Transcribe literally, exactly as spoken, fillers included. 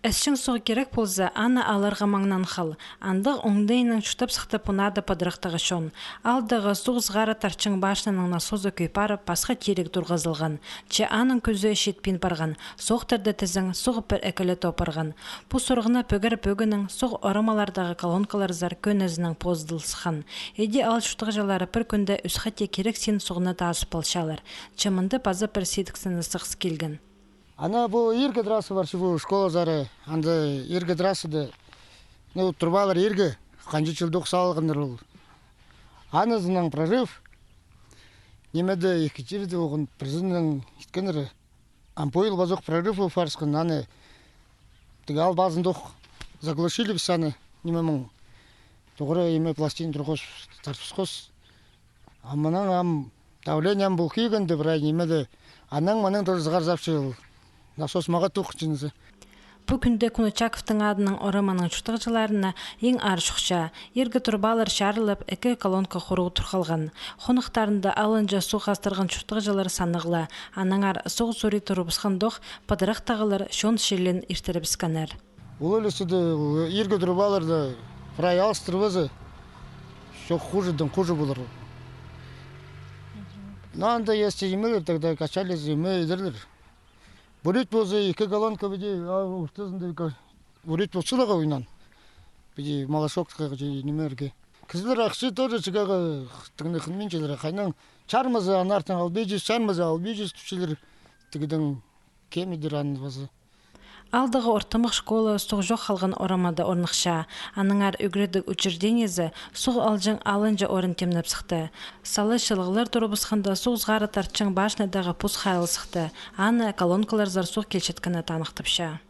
Ісчең суғ кирек полза, аны аларға маңнаң хал. Андағ оңдайынаң чуртап сыхты пу нада пыдырахтағы чон. Аалдағы суғ сығара тартчаң башняның насозы кӧй парып, пасха тиріг турғызылған. Че аның кӱзі читпин парған, соохтарда тізең суғ пір-ікі ле топ парған. Пу сурығны пӧгер пӧгінең суғ орамалардағы колонкаларзар кӧнізінең позыдыл сыххан. Іди аал чуртағҷылары пір кӱнде ӱс хати кирексін суғны тазып алчалар. Че мында паза пір сидіксіні сығыс килген. Ана пу иргі трасса пар чи, пу школазар, анда иргі трассада, ну, трубалар иргі, ханҷа чылдох салғаннар ол. Анызынаң прорыв, нимеде ікі чирде оған пірзінең иткеннер. Ам пу ил пазох прорыв парысхан, аны тігі аал пазындох заглушили піс аны, ниме муң. Тоғыра име пластин турғыс, тарпысхос. А мынаң ам давлением пу кӧйгенде прай нимеде. Анаң мынаң тоже сығарзапчы ол. Насос мағат тоғынча. Пу кӱнде Кунучаковтың адынаң орамының чуртағҷыларына иң аар чохча. Иргі трубалар чарылып, ікі колонка хуруғ турғалған. Хонахтарында алынҷа суғ хастырған чуртағҷылар саннығ ла. Аннаңар суғ сури турыбысхандох, пыдырахтағылар чон чилін иртірібіскеннер. Улуғ ле сӱді, иргі трубаларны прай алыстырыбыза, чох, хужедаң хуже полар. Но анда если нимелер, тогда качализа ниме идерлер. Бурить полза, ікі колонка піди, а ортазында ка-, бурить полчалар ойнаң. Піди молотокха чи нимелерге. Кізілер ахча тоже чыхарға тыңнахынминчелер, хайнаң чармаза, анартын албинча, чармаза, албинча тіпчелер, тігдең кем идер аны паза. Аалдағы ортымах школа суғ чох халған орамада орныхча. Аннаңар ӱгредіг учреждениезі суғ алҷаң алынҷа орын тимнеп сыхты. Сала чылығлар турыбысханда суғ сығара тартчаң башнядағы пус хайыл сыхты. Аны колонкаларзар суғ килчеткені таныхтапча.